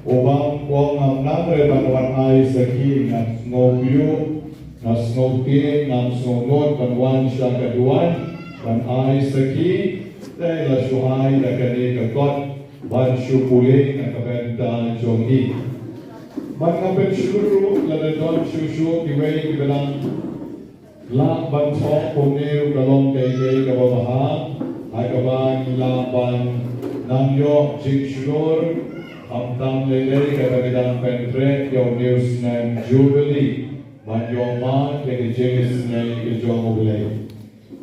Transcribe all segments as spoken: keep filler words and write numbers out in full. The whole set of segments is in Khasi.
Uba ong ngam nang re ban wan ai sakhi, nga sngewbha, nga sngewbha, ngam sngewbha ban wan sha ka duwan ban ai sakhi. Te la shu ai da kane ka kot ban shu pule na ka bynta jong i. Ban nga pynshlur ruh, lada don shuh shuh kiwei kiba dang lah ban thoh kumne ruh ka long kaei kaei kaba bha, ha kaba ngi lah ban nang ïoh jingshlur, khamtam lei lei kaba ngi dang pyntrei ïa une u snem Jubilee ban ïoh mad ïa ka jingisynei ka jong U Blei.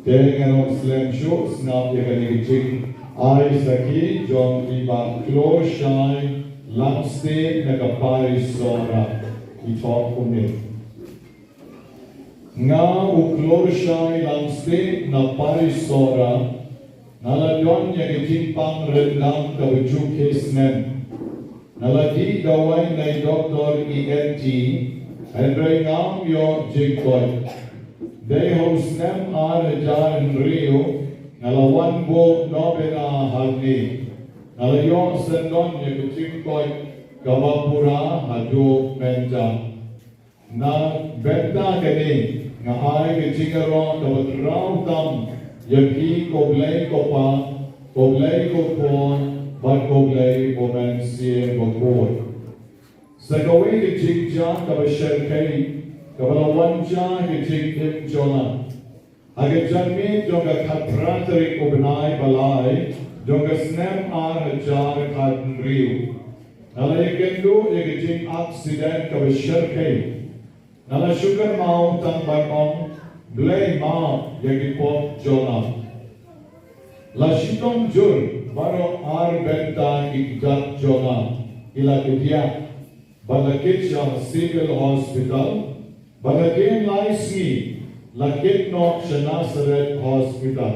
Te ngan ym slem shuh, sngap ïa kane ka jingai sakhi jong i Bah Klorshai Langstieh na ka Parish Sohra. I thoh kumne. Nga u Klorshai Langstieh na Parish Sohra, nga la don ïa ka jingpang ryndang kaba ju khie snem. Nga la dih dawai na i doktor E N T, hynrei ngam ïoh jingkoit. Dei ha u snem ar hajar hynriew, nga la wan buh novena hangne. Nga la ïoh syndon ïa ka jingkoit kaba pura haduh mynta. Na bynta kane, nga ai ka jingïaroh kaba khraw tam ïa phi ko Blei ko Pa, ko Blei ko Khun, bad ko Blei u Mynsiem Bakhuid. Sa kawei ka jingjia kaba shyrkhei, kaba la wan jia ha ka jingim jong nga. Ha ka janmiet jong ka khatphra tarik u bnai ba lai jong ka snem ar hajar khathynriew, nga la ïakynduh ïa ka jingaksident kaba shyrkhei. Nga la shu kynmaw tang ban ong, Blei map ïa ki pop jong nga. La shitom jur baroh ar bynta ki kjat jong nga ki la kdiah. Bad la kit sha Civil Hospital, bad hadien lai sngi la kit noh sha Nazareth Hospital.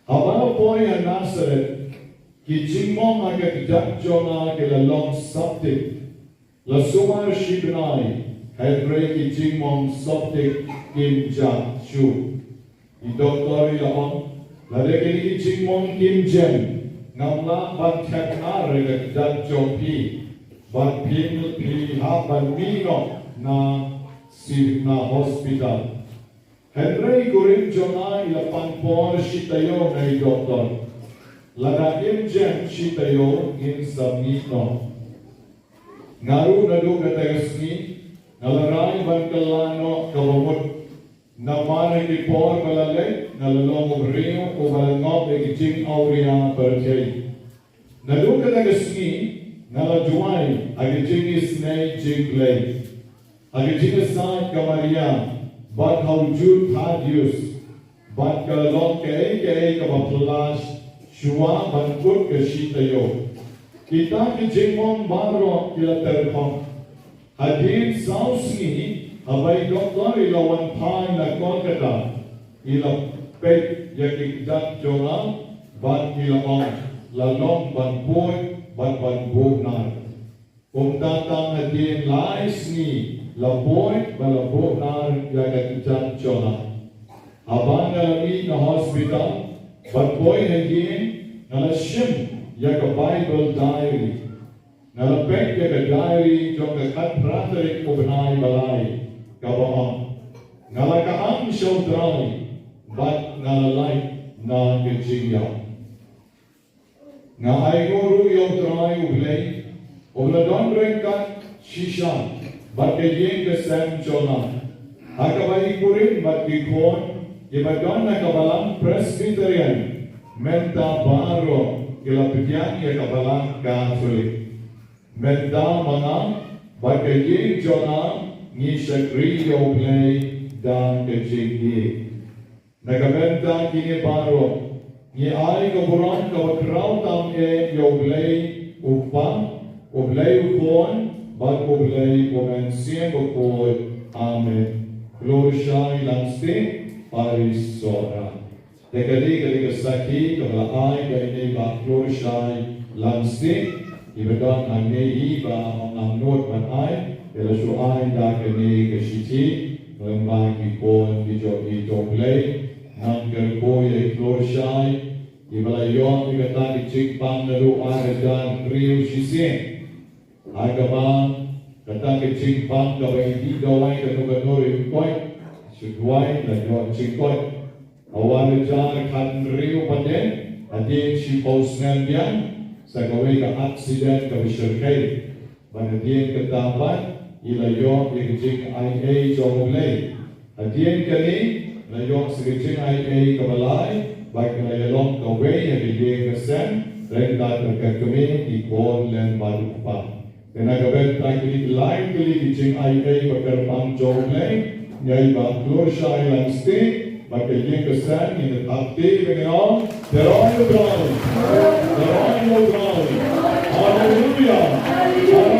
Haba la poi ha Nazareth, ki jingmong ha ka kjat jong nga ki la long septic. La sumar shi bnai, hynrei ki jingmong septic kim jah shuh. I doktor i la ong, lada kine ki jingmong kim jem, ngam lah ban thep ar ïa ka kjat jong phi, bad phin, phi hap ban mih noh na si-, na hospital. Hynrei i kurim jong nga i la pan por shi taïew na i doktor. Lada im jem shi taïew ngin sa mih noh. Nga ruh naduh kata ka sngi, nga la rai ban kylla noh kaba mut. Namar ha ki por ba la leit, nga la long u briew uba la ngop ïa ki jingawria pyrthei. Naduh kata ka sngi, nga la duwai ha ka jingisynei jong U Blei, ha ka jingïasaid ka Maria, bad ha u Jude Thaddeus, bad ka la long kaei kaei kaba phylla shuwa ban kut ka shi taïew. Kita ki jingmong baroh ki la tyrkhong. Hadien saw sngi, haba i doktor i la wan phai na Kolkata, i la peit ïa ki kjat jong nga, bad i la ong, la long ban poi, bad ban buh nar. Kumta tang hadien lai sngi, la poi, bad la buh nar ïa ka kjat jong nga. Haba nga la mih na hospital, ban poi hadien, nga la shim ïa ka Bible diary. Nga la peit ïa ka diary jong ka khatphra tarik u bnai ba lai, kaba ong, nga la kyrshan sha U Trai, bad nga la lait na ka jingïap. Nga ainguh ruh ïa U Trai U Blei, uba la don ryngkat shisha bad ka ïing ka sem jong nga. Ha kaba i kurim bad ki khun, kiba don ha ka balang Presbyterian, mynta baroh ki la pdiang ïa ka balang Katholik. Mynta ma nga bad ka ïing jong nga ngi shakri ïa U Blei da ka jingïeit. Na ka bynta kine baroh, ngi ai ka burom kaba khraw tam eh ïa U Blei U Kpa, U Blei U Khun, bad U Blei U Mynsiem Bakhuid. Amen. Klorshai Langstieh, Parish Sohra. Te ka dei, ka dei ka sakhi kaba la ai da ine i Bah Klorshai Langstieh, iba don hangne, iba ong ngam nud ban ai, te la shu ai da kane ka shithi, lyngba ki khun ki jong i. To Blei nang kyrkhu ïa i Klorshai, iba la ïoh ïa kata ka jingpang naduh ar hajar hynriew shisien. Haba kata ka jingbam kaba i dih dawai kano kano ruh im koit, shu duwai la ïoh jingkoit. Haba la jar khathynriew pat hadien shiphew snem biang, sa kawei ka accident kaba shyrkhei. Bad hadien kata pat i la ïoh ïa ka jingaiei jong U Blei. Hadien kane la ïoh sa ka jingaiei kaba lai, bad ka la ïalong kawei ha ka ïing ka sem, ryngkat bad ka kmie ki khun lem bad u kpa. Te na ka bynta kine ki lai tylli ki jingaiei ba kyrpang jong U Blei, ngi ai ba klur shai lang sting, bad ka ïing ka sem ngin ïa thap kti bad ngin ong, Tyrwa ïa U Blei, Tyrwa ïa U Blei. Haleluya.